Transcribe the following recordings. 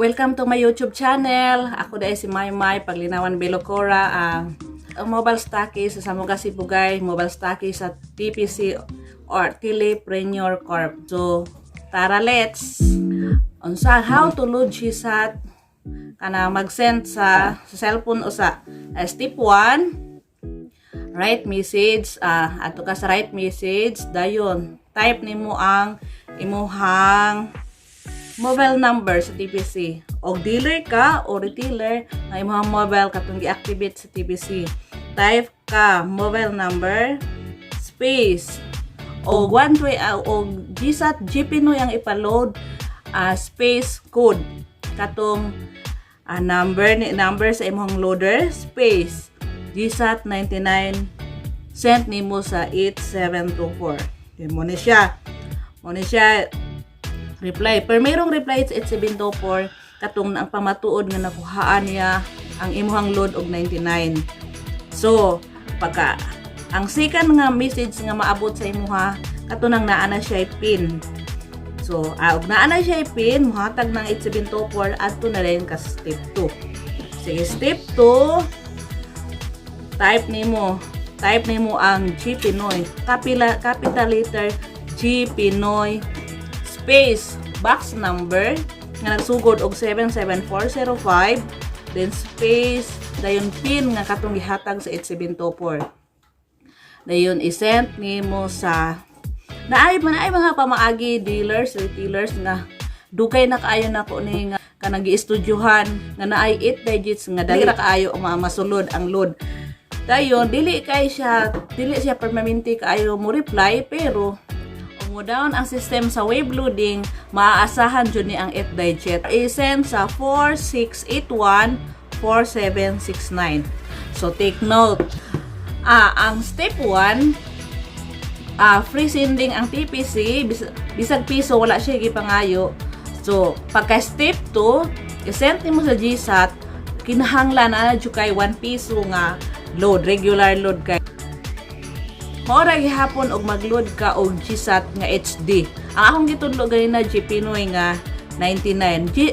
Welcome to my YouTube channel. Ako diay si Maymay Paglinawan Belocora, ang mobile stockist sa Samoga Sibugay, mobile stockist sa TPC or Telepreneur Corp. So, tara, let's unsa how to load GSAT kana mag-send sa cellphone o sa step 1, write message. Adto ka sa write message, dayon type nimo ang imuhang mobile number sa TPC. Og dealer ka o retailer nga imong mobile katong gi-activate sa TPC. Type ka mobile number space og 1 og GSAT GPinoy ang ipaload, space code katong number ni number sa imong loader space GSAT 99, send nimo sa 8724. Di mo ni siya. Mo ni siya reply. Pero mayroong reply sa 8724 katong ang pamatuod nga nakuhaan niya ang imuhang load og 99. So, pagka ang second nga message nga maabot sa imuha, kato nang naa na siya pin. So, og naa na siya pin, muhatag ng 8724, adto na rin ka sa step 2. Sige, step 2, type nimo ang G Pinoy, capital letter G Pinoy space box number nga nagsugod og 77405, then space, dayon pin nga katong gihatag sa 8724, dayon i-send nimo sa naay man ay mga pamaagi, dealers, retailers, nga dugay na kaayo nako ni nga kanang giestudyuhan nga naay 8 digits nga dali ra kaayo masulod ang load. Dayon dili kay siya, dili siya permanente kaayo mo reply, pero mo down ang system sa web loading, maaasahan jud ni ang 8 digit. I-send sa 4681 4769. So take note. Ang step 1, free sending ang TPC, bisag piso wala siya gipangayo. So, pagka step 2, i-send nimo sa GSAT, kinahanglan na jud kay 1 piso nga load, regular load kay mao ra gihapon og mag-load ka og GSAT nga HD. Ang akong gitudlo ganina, G Pinoy nga 99. G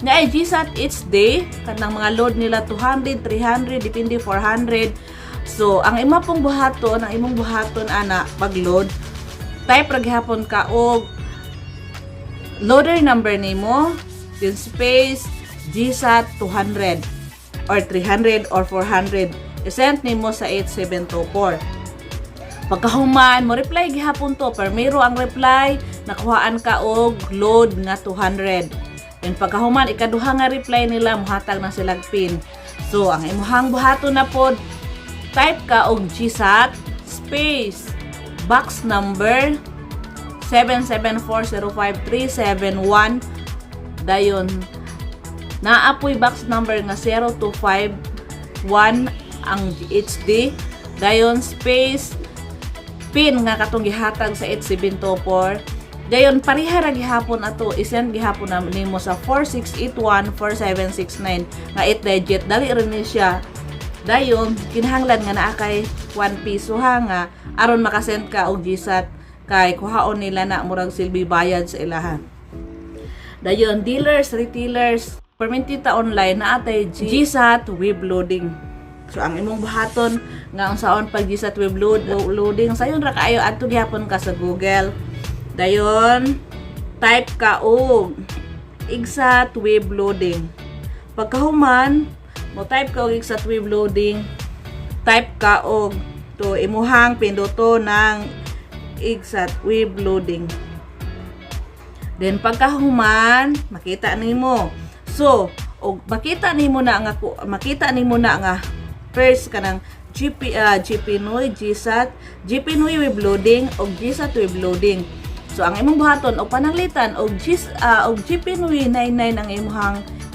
nga ay GSAT HD kanang mga load nila 200, 300, depende 400. So, ang imo pong buhaton, ang imong buhaton ana pag-load, type ra gihapon ka og loader number nimo, then space GSAT 200 or 300 or 400. I-send nimo sa 8724. Pagkahuman, mo reply gihapon to, pero ang reply, nakuhaan ka og load nga 200. Then pagkahuman, ikaduha nga reply nila, muhatag na sila pin. So, ang imuhang buhaton na pod, type ka og GSAT space box number 7740537, dayon naapoy box number nga 0251 ang HD, dayon space pin nga katong gihatag sa 8724, dayon pareha ra gihapon ato, isend gihapon na nimo sa 4681 4769 nga 8 digit. Dali ra ni siya. Dayon kinahanglan nga naa kay 1 piso ha, nga aron makasend ka og GSAT kay kuhaon nila na murag silbi bayad sa ilaha. Dayon dealers, retailers, perminti ta online na atay GSAT web loading. So ang imong buhaton nga unsaon pag GSAT web loading, sayon ra kaayo, adto gihapon ka sa Google. Dayon type ka og IGSAT web loading. Pagkahuman, mo type ka og IGSAT web loading, type ka og to imuhang pinduto ng IGSAT web loading. Then pagkahuman, makita nimo. So, og makita nimo na nga first kanang GP GP Noy GSAT, GP Noy web loading og GSAT web loading. So ang imong buhaton og pananglitan og G og GP Noy 99 ang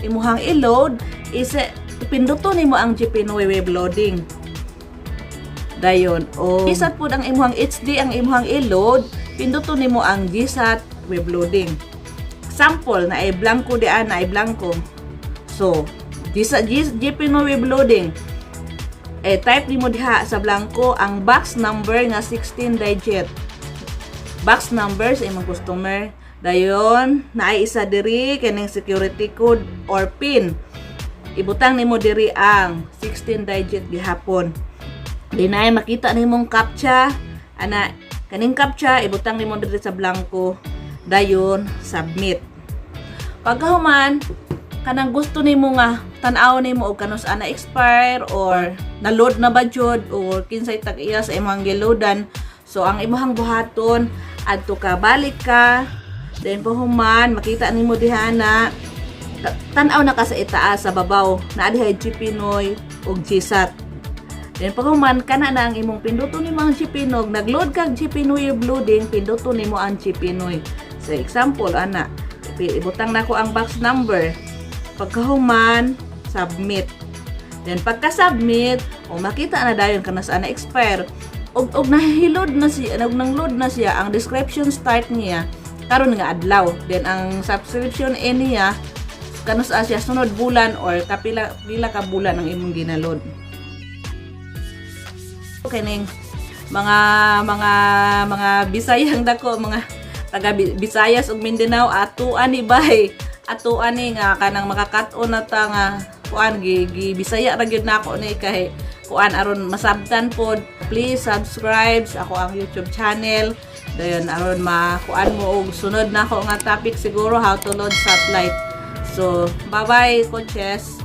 imuhang i-load is pinduto nimo ang GP Noy web loading. Dayon o GSAT pud ang imuhang HD ang imuhang i-load, pinduto nimo ang GSAT web loading. Sample na ay blanco dian, na ay blanco. So, GSAT GP Noy web loading, eh type nimo diha sa blanco ang box number nga 16 digit. Box number sa imong customer. Dayon, naay isa diri kining security code or PIN. Ibutang nimo diri ang 16 digit gihapon. Di na makita nimong captcha ana, kaning captcha ibutang nimo diri sa blanco, dayon submit. Pagkahuman, kanang gusto nimo nga tan-aw nimo og kanus ana expire or na-load na ba jud or kinsay tag-iya sa imong giloadan. So ang imong buhaton, adto ka, balik ka, then pahuman makita nimo diha na tan-aw na ka sa itaas sa babaw naa diha GPinoy ug GSAT. Then paghuman, kana na ang imong pinduto nimo ang GPinoy, nagload kag GPinoy loading, pinduto nimo ang GPinoy. So example ana, ibutang nako ang box number. Pagkahuman, submit. Then pagka-submit, o makita na dayon kana sa na expire og nahilod na siya, og nang load na siya, ang description start niya karon nga adlaw. Then ang subscription end niya kanus siya sunod bulan or kapila pila ka bulan ang imong ginaload. Kining mga Bisayang dako, mga taga Visayas ug Mindanao, atuan ni bay, atuan ni nga kanang makakat-on na ta nga kuan gi Bisaya ra gyud nako ni kay kuan aron masabtan pod. Please subscribe sa ako ang YouTube channel, dayon aron makuan mo og sunod nako nga topic, siguro how to load satellite. So bye bye, coaches.